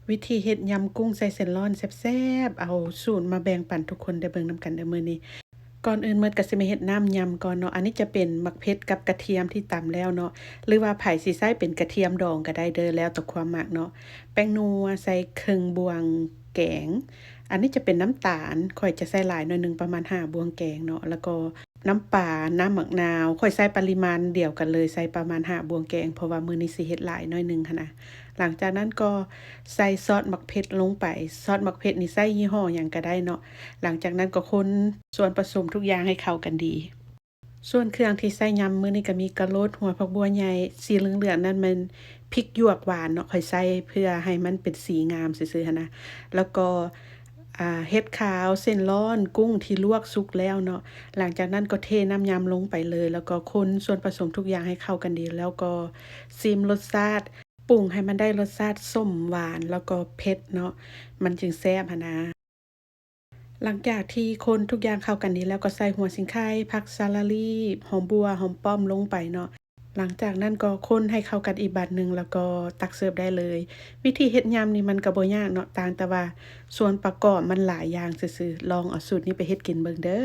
ວິທີເຮັດຍຳກຸ້ງໃສ່ເສັ້ນລ້ອນແຊບໆ ເອົາສູດມາແບ່ງປັນທຸກຄົນໄດ້ເບິ່ງນຳກັນເດີມື້ນີ້. ກ່ອນອື່ນໝົດກໍຊິມາເຮັດນ້ຳຍຳກ່ອນເນາະ. ອັນນີ້ຈະເປັນໝາກເຜັດກັບກະທຽມທີ່ຕຳແລ້ວເນາະ ຫຼືວ່າໃຜຊິໃຊ້ເປັນກະທຽມດອງກໍໄດ້ເດີ ແລ້ວແຕ່ຄວາມມັກເນາະ. ແປ້ງນົວໃສ່ເຄິ່ງບ່ວງແກງ. ອັນນີ້ຈະເປັນນ້ຳຕານ, ຂ້ອຍຈະໃສ່ຫຼາຍໜ້ອຍໜຶ່ງ ປະມານຫ້າບ່ວງແກງເນາະ. ແລ້ວກໍ ນ້ຳປາ, ນ້ຳໝາກນາວ, ຂ້ອຍໃສ່ປະລິມານດຽວກັນເລີຍ, ໃສ່ປະມານຫ້າບ່ວງແກງ ເພາະວ່າມື້ນີ້ຊິເຮັດຫຼາຍໜ້ອຍໜຶ່ງຫັ້ນນະ. ຫຼັງຈາກນັ້ນກໍໃສ່ຊອດໝາກເຜັດລົງໄປ. ຊອດໝາກເຜັດນີ້ໃຊ້ຍີ່ຫໍ້ຫຍັງກໍໄດ້ເນາະ. ຫຼັງຈາກນັ້ນກໍຄົນສ່ວນປະສົມທຸກຢ່າງໃຫ້ເຂົ້າກັນດີ. ສ່ວນເຄື່ອງທີ່ໃສ່ຍຳມື້ນີ້ກໍມີກະໂລດ, ຫົວຜັກບົວໃຫຍ່, ສີເຫຼືອງໆນັ້ນແມ່ນພິກຫຍວກຫວານເນາະ, ຂ້ອຍໃສ່ເພື່ອໃຫ້ມັນເປັນສີງາມຊື່ໆຫັ້ນນະ. ແລ້ວກໍ ອ່າ ເຫັດຂາວ, ເສັ້ນລ້ອນ, ກຸ້ງທີ່ລວກສຸກແລ້ວເນາະ. ຫຼັງຈາກນັ້ນກໍເທນ້ຳຍຳລົງໄປເລີຍ ແລ້ວກໍຄົນສ່ວນປະສົມທຸກຢ່າງໃຫ້ເຂົ້າກັນດີ ແລ້ວກໍຊີມລົດຊາດ, ປຸງໃຫ້ມັນໄດ້ລົດຊາດສົ້ມ, ຫວານ ແລ້ວກໍເຜັດເນາະ, ມັນຈຶ່ງແຊບຫັ້ນນາ. ຫຼັງຈາກທີ່ຄົນທຸກຢ່າງເຂົ້າກັນດີແລ້ວ ກໍໃສ່ຫົວສີໄຄ, ຜັກສາລາລີ, ຫອມບົ່ວ, ຫອມປ້ອມລົງໄປເນາະ. ຫຼັງຈາກນັ້ນກໍຄົນໃຫ້ເຂົ້າກັນອີກບາດໜຶ່ງ ແລ້ວກໍຕັກເສີບໄດ້ເລີຍ. ວິທີເຮັດຍຳນີ້ມັນກໍບໍ່ຍາກເນາະ, ຕ່າງແຕ່ວ່າສ່ວນປະກອບມັນຫຼາຍຢ່າງຊື່ໆ. ລອງເອົາສູດນີ້ໄປເຮັດກິນເບິ່ງເດີ.